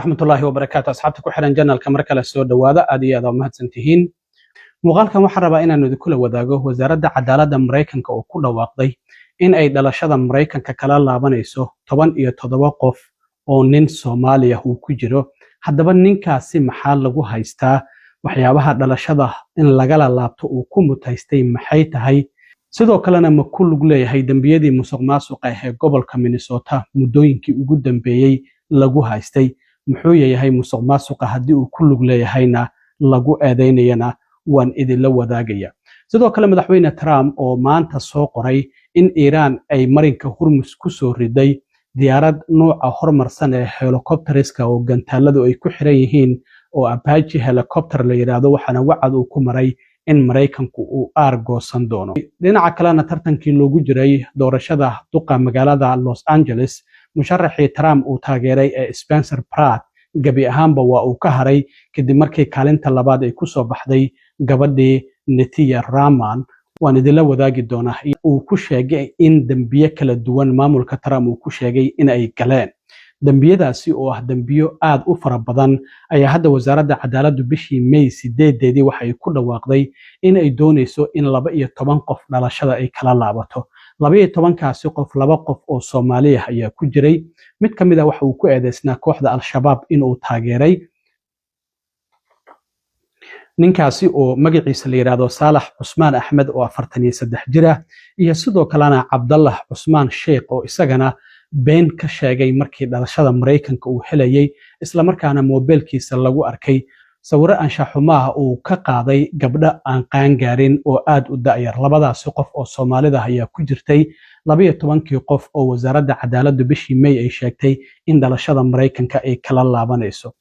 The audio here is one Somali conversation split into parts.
Waraxmatullaahi wabarakaatu. Asxaabta ku xiran channelka, mar kale soo dhowaada. Aad iyo aad aa mahadsan tihiin. Muuqaalkan waxaan rabaa inaan idinkula wadaago Wasaaradda Cadaaladda Maraykanka oo ku dhawaaqday in ay dhalashada Maraykanka kala laabanayso 17 qof oo nin Soomaaliya uu ku jiro. Haddaba ninkaasi maxaa lagu haystaa? Waxyaabaha dhalashada in lagala laabto uu ku mutaystay maxay tahay? Sidoo kalena ma ku lug leeyahay dembiyadii musuq maasuqa ee gobolka Minnesota muddooyinkii ugu dambeeyey lagu haystay? Muxuu yahay musuq maasuqa haddii uu ku lug leeyahayna lagu eedeynayana? Waan idinla wadaagaya. Sidoo kale Madaxweyne Trump oo maanta soo qoray in Iiraan ay marinka Hurmus ku soo riday diyaarad nuuca hormarsan ee helicopteriska oo gantaaladu ay ku xiran yihiin oo Apache helicopter la yidhaahdo, waxaana wacad uu ku maray in Maraykanku uu aar goosan doono. Dhinaca kalena, tartankii loogu jiray doorashada duqa magaalada Los Angeles, musharaxii Trump uu taageeray ee Spencer Pratt gebi ahaanba waa uu ka haray, kadib markii kaalinta labaad ay kusoo baxday gabadhii Nithya Raman. Waan idinla wadaagi doonaa. Uu ku sheegay in dembiye kala duwan maamulka Trump uu ku sheegay in ay galeen, dembiyadaasi oo ah dembiyo aad u fara badan, ayaa hadda Wasaaradda Cadaaladdu bishii May 8-deedii waxay ku dhawaaqday in ay doonayso in 12 qof dhalashada ay kala laabato. 12-kaasi qof, laba qof oo Soomaaliya ayaa ku jiray. Mid ka mid ah waxa uu ku eedeysnaa kooxda Al-Shabaab inuu taageeray, ninkaasi oo magaciisa la yidhaahdo Saalax Cusmaan Axmed oo 43 jir ah, iyo sidoo kalena Cabdallah Cusmaan Sheekh oo isagana been ka sheegay markii dhalashada Maraykanka uu helayay, islamarkaana moobeelkiisa lagu arkay sawirro anshaxumaha uu ka qaaday gabdho aan qaangaarin oo aad u da'yar. Labadaasi qof oo Soomaalida ayaa ku jirtay 12-kii qof oo Wasaaradda Cadaaladdu bishii May ay sheegtay in dhalashada Maraykanka ay kala laabanayso.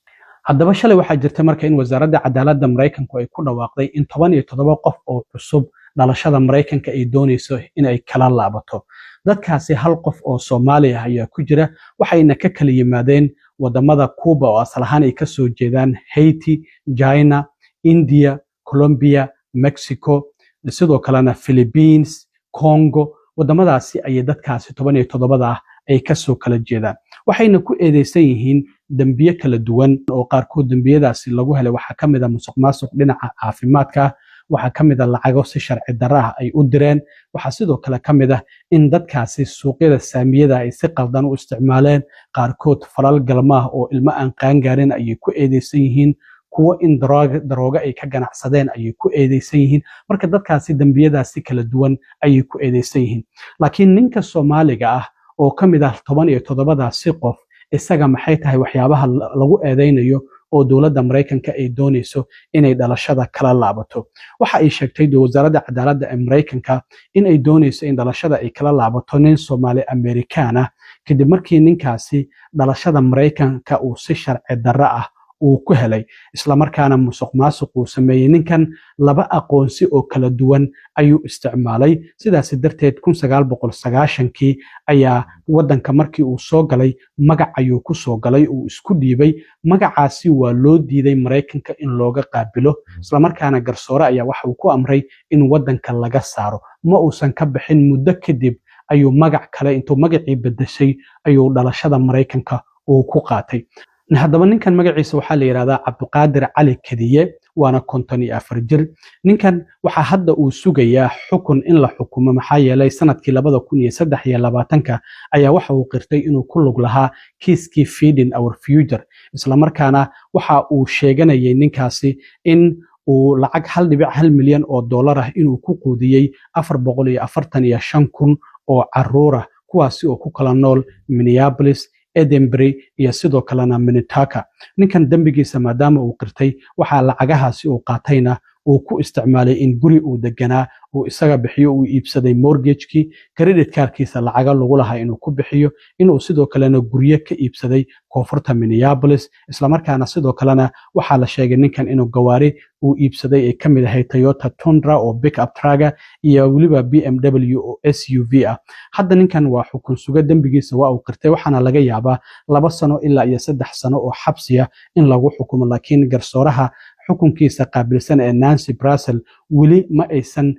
Haddaba shalay waxaa jirta marka in Wasaaradda Cadaaladda Maraykanku ay ku dhawaaqday in 17 qof oo cusub dhalashada Maraykanka ay doonayso in ay kala laabato. Dadkaasi hal qof oo Soomaali ah ayaa ku jira, waxayna ka kala yimaadeen wadamada Cuba oo asal ahaan ay kasoo jeedaan, Haiti, China, India, Colombia, Mexico, sidoo kalena Philippines, Congo. Wadamadaasi ayay dadkaasi 17-da ah ay kasoo kala jeedaan, waxayna ku eedeysan yihiin dembiye kala duwan oo qaarkood dembiyadaasi lagu helay waxaa ka mid ah musuq maasuq dhinaca caafimaadka ah, waxaa ka mid ah lacago si sharci darro ah ay u direen, waxaa sidoo kale ka mid ah in dadkaasi suuqyada saamiyada ay si qaldan u isticmaaleen. Qaarkood falal galmaah oo ilmo aan qaangaarin ayay ku eedeysan yihiin, kuwo in daroogo ay ka ganacsadeen ayay ku eedeysan yihiin. Marka dadkaasi dembiyadaasi kala duwan ayay ku eedeysan yihiin. Laakiin ninka Soomaaliga ah oo ka mid ah 17-daasi qof, isaga maxay tahay waxyaabaha lagu eedeynayo oo dowladda Maraykanka ay doonayso inay dhalashada kala laabato? Waxa ay sheegtay Wasaaradda Cadaaladda ee Maraykanka in ay doonayso in dhalashada ay kala laabato nin Soomaali Amerikaan ah, kadib markii ninkaasi dhalashada Maraykanka uu si sharci darro ah uu ku helay, islamarkaana musuq maasuq uu sameeyey. Ninkan laba aqoonsi oo kala duwan ayuu isticmaalay. Sidaasi darteed 1990-kii ayaa waddanka markii uu soo galay magac ayuu ku soo galay uu isku dhiibay. Magacaasi waa loo diiday Maraykanka in looga qaabilo, islamarkaana garsoore ayaa waxa uu ku amray in waddanka laga saaro. Ma uusan ka bixin. Muddo kadib ayuu magac kale intuu magacii bedeshay ayuu dhalashada Maraykanka uu ku qaatay. Haddaba ninkan magaciisa waxaa la yidhahdaa Cabdiqaadir Cali Kadiye, waana 54 jir. Ninkan waxaa hadda uu sugayaa xukun in la xukumo, maxaa yeelay sanadkii 2023-ka ayaa waxa uu qirtay inuu ku lug lahaa kiiskii Feeding Our Future, islamarkaana waxa uu sheeganayay ninkaasi in uu lacag 1.1 milyan oo dollar ah inuu ku quudiyey 445,000 oo caruur ah, kuwaasi oo ku kala nool Minneapolis, Edinburgh iyo sidoo kalena Minnetonka. Ninkan dembigiisa maadaama uu qirtay, waxaa lacagahaasi uu qaatayna uu ku isticmaalay in guri uu deganaa uu isaga bixiyo, uu iibsaday mortgagekii, credit cardkiisa lacaga lagu lahaa inuu ku bixiyo, inuu sidoo kalena guryo ka iibsaday koonfurta Minneapolis. Islamarkaana sidoo kalena waxaa la sheegay ninkan inuu gawaari uu iibsaday ay ka mid ahayd Toyota Tundra oo pick up trucka iyo weliba BMW oo SUV ah. Hadda ninkan waa xukun suga. Dembigiisa waa uu qirtay, waxaana laga yaabaa 2 sano ilaa iyo 3 sano oo xabsiya in lagu xukumo, laakiin garsooraha xukunkiisa qaabilsan ee Nancy Brasel weli ma aysan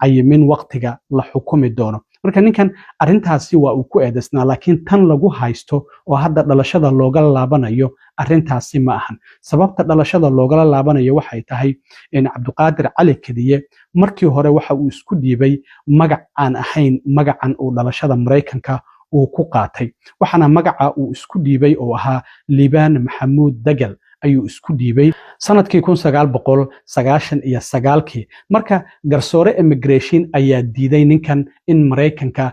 cayimin waqtiga la xukumi doono. Marka ninkan arrintaasi waa uu ku eedaysnaa, laakiin tan lagu haysto oo hadda dhalashada looga laabanayo arrintaasi ma ahan. Sababta dhalashada loogala laabanayo waxay tahay in Cabdiqaadir Cali Kadiye markii hore waxa uu isku dhiibay magac aan ahayn magacan uu dhalashada Maraykanka uu ku qaatay, waxaana magaca uu isku dhiibay oo ahaa Liibaan Maxamuud Degel ayuu isku dhiibay sanadkii 1999-kii. Marka garsoore immigration ayaa diiday ninkan in Maraykanka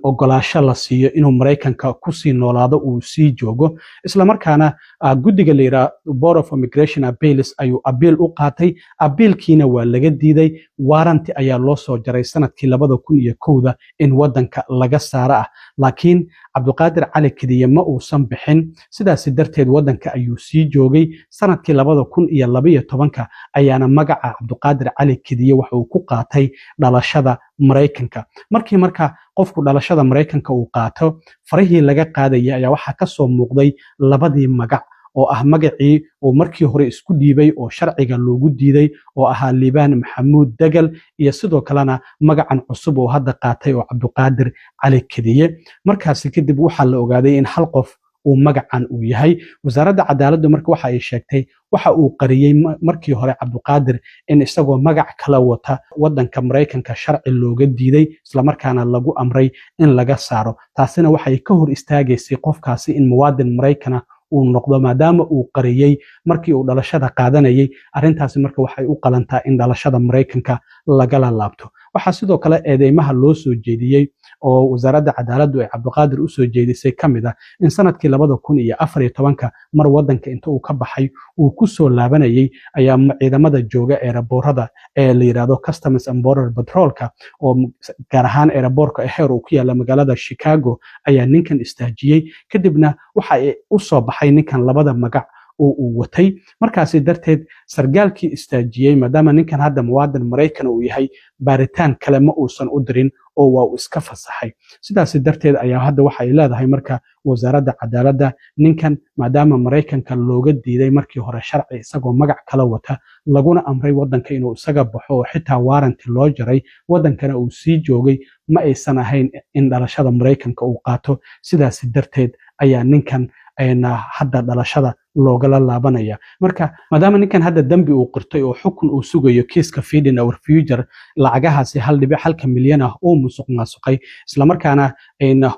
ogolaasho la siiyo inuu Maraykanka kusii noolaado, uu sii joogo. Islamarkaana guddiga la yidhaha Board of Immigration Appeals ayuu appeal u qaatay. Appealkiina waa laga diiday. Warrant ayaa loo soo jaray sanadkii 2001-da in wadanka laga saaro ah, laakiin Cabdiqaadir Cali Kediye ma uusan bixin. Sidaasi darteed wadanka ayuu sii joogay. Sanadkii 2012-ka ayaana magaca Cabdiqaadir Cali Kediye waxa uu ku qaatay dhalashada Maraykanka. Markii marka qofku dhalashada Maraykanka uu qaato, farihii laga qaadaya ayaa waxaa kasoo muuqday labadii magac oo ah magacii uu markii hore isku dhiibay oo sharciga loogu diiday oo ahaa Liibaan Maxamuud Degel, iyo sidoo kalena magacan cusub oo hadda qaatay oo Cabdiqaadir Cali Kediye. Markaasi kadib waxaa la ogaaday in hal qof uu magacan uu yahay. Wasaaradda Cadaaladdu marka waxa ay sheegtay waxa uu qariyey markii hore Cabdiqaadir in isagoo magac kala wata wadanka Maraykanka sharci looga diiday, islamarkaana lagu amray in laga saaro. Taasina waxay ka hor istaagaysay qofkaasi in muwaadin Maraykana uu noqdo, maadaama uu qariyey markii uu dhalashada qaadanayay arrintaasi. Marka waxay u qalantaa in dhalashada Maraykanka lagala laabto. Waxaa sidoo kale eedeymaha loo soo jeediyey oo Wasaaradda Cadaaladdu ay Cabdiqaadir usoo jeedisay ka mid ah in sanadkii 2014-ka mar wadanka inta uu ka baxay uu ku soo laabanayay ayaa ciidamada jooga airportada ee la yidhaahdo Customs and Border Patrolka, oo gaar ahaan airportka O'Hare uu ku yaalla magaalada Chicago, ayaa ninkan istaajiyey. Kadibna waxa u soo baxay ninkan labada magac oo uu watay. Markaasi darteed sargaalkii istaajiyey, maadaama ninkan hadda muwaadin Maraykan uu yahay, baaritaan kale ma uusan u dirin oo waa uu iska fasaxay. Sidaasi darteed ayaa hadda waxa ay leedahay marka Wasaaradda Cadaaladda, ninkan maadaama Maraykanka looga diiday markii hore sharci isagoo magac kala wata, laguna amray wadanka inuu isaga baxo oo xitaa warrant loo jaray, wadankana uu sii joogay, ma aysan ahayn in dhalashada Maraykanka uu qaato. Sidaasi darteed ayaa ninkan hadda dhalashada loogala laabanaya. Marka maadaama ninkan hadda dembi uu qirtay oo xukun uu sugayo, kiiska Feeding Our Future lacagahaasi 1.1 milyan ah uu musuq maasuqay, islamarkaana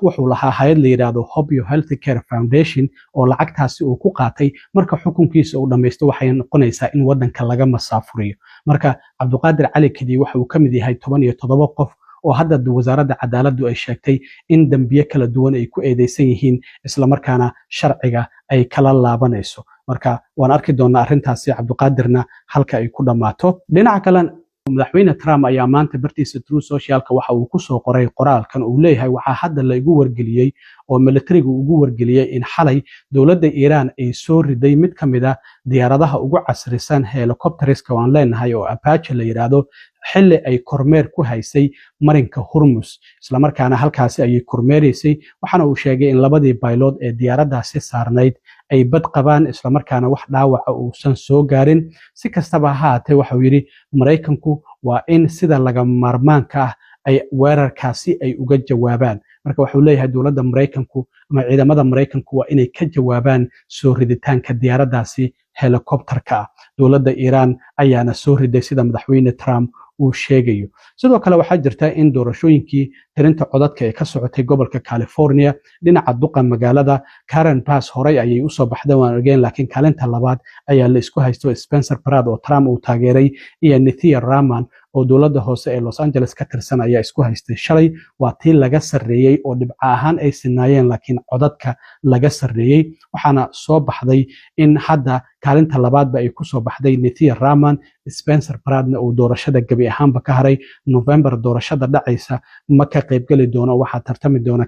wuxuu lahaa hay'ad la yidhaahdo Hobyo Healthcare Foundation oo lacagtaasi uu ku qaatay, marka xukunkiisa uu dhammaysto waxay noqonaysaa in wadanka laga masaafuriyo. Marka Cabdiqaadir Cali Kediye waxa uu ka mid yahay 17 qof oo hadda Wasaaradda Cadaaladdu ay sheegtay in dembiye kala duwan ay ku eedeysan yihiin, islamarkaana sharciga ay kala laabanayso. Marka waan arki doonaa arrintaasi Cabdiqaadirna halka ay ku dhammaato. Dhinaca kale, Madaxweyne Trump ayaa maanta bartiisa Truth Socialka waxa uu kusoo qoray qoraalkan uu leeyahay: "Waxaa hadda la igu wargeliyey oo militariga ugu wargeliyey in xalay dowladda Iiraan ay soo riday mid ka mid ah diyaaradaha ugu casrisan helicopterska aan leenahay oo Apache la yidhaahdo, xilli ay kormeer ku haysay marinka Hurmus. Islamarkaana halkaasi ayay kormeeraysay." Waxaana uu sheegay in labadii pilot ee diyaaraddaasi saarnayd ay bad qabaan, islamarkaana wax dhaawaca uusan soo gaarin. Si kastaba ha haatee, waxauu yidhi, Maraykanku waa in sida laga maarmaanka ah ay weerarkaasi ay uga jawaabaan. Marka waxuu leeyahay dowladda Maraykanku ama ciidamada Maraykanku waa inay ka jawaabaan soo riditaanka diyaaraddaasi helicopterka ah. Dowladda Iiraan ayaana soo riday, sida Madaxweyne Trump uu sheegayo. Sidoo kale waxaa jirta in doorashooyinkii tirinta codadka ee ka socotay gobolka California, dhinaca duqa magaalada Karen Bass horey ayay usoo baxday, waan ogeen, laakiin kaalinta labaad ayaa la isku haysto Spencer Pratt oo Trump uu taageeray iyo Nithya Raman oo dowladda hoose ee Los Angeles ka tirsan ayaa isku haystay. Shalay waa tii laga sarreeyey oo dhibco ahaan ay sinaayeen, laakiin codadka laga sarreeyey. Waxaana soo baxday in hadda kaalinta labaadba ay kusoo baxday Nithya Raman, Spencer Prattna uu doorashada gebi ahaanba ka haray. November doorashada dhacaysa ma ka qaybgeli doono. Waxaa tartami doona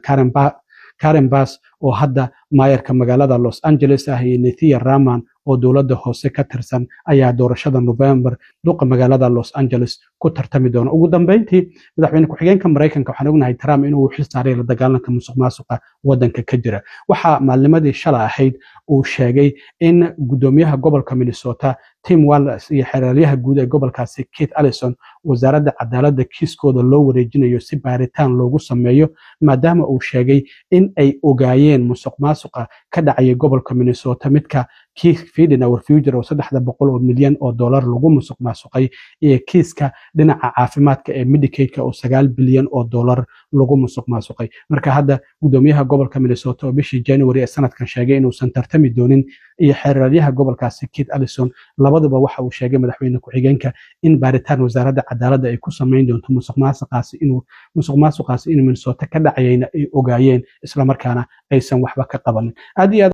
Karen Bass oo hadda maayarka magaalada Los Angeles ah iyo Nithya Raman oo dowladda hoose ka tirsan ayaa doorashada November duqa magaalada Los Angeles ku tartami doona. Ugu dambeyntii, madaxweyne ku-xigeenka Maraykanka, waxaan ognahay Trump inuu xil saaray la dagaalanka musuq maasuqa wadanka ka jira. Waxaa maalnimadii shalay ahayd uu sheegay in guddoomiyaha gobolka Minnesota Tim Walz iyo xeer ilaaliyaha guud ee gobolkaasi Keith Ellison wasaaradda cadaaladda kiiskooda loo wareejinayo si baaritaan loogu sameeyo, maadaama uu sheegay in ay ogaayeen musuq maasuqa ka dhacaya gobolka Minnesota, midka kii Feeding Our Future oo $300 milyan lagu musuq maasuqay iyo kiiska dhinaca caafimaadka ee Medicaidka oo $9 bilyan lagu musuq maasuqay. Marka hadda gudoomiyaha gobolka Minnesota oo bishii January ee sanadkan sheegay inuusan tartami doonin iyo xeer ilaaliyaha gobolkaasi Keith Ellison labaduba waxa uu sheegay madaxweyne ku-xigeenka in baaritaan wasaaradda cadaaladda ay ku samayn doonto musuq maasuqaasi inuu Minnesota ka dhacayayna ay ogaayeen, islamarkaana aysan waxba ka qabanin. Aad iyo aad.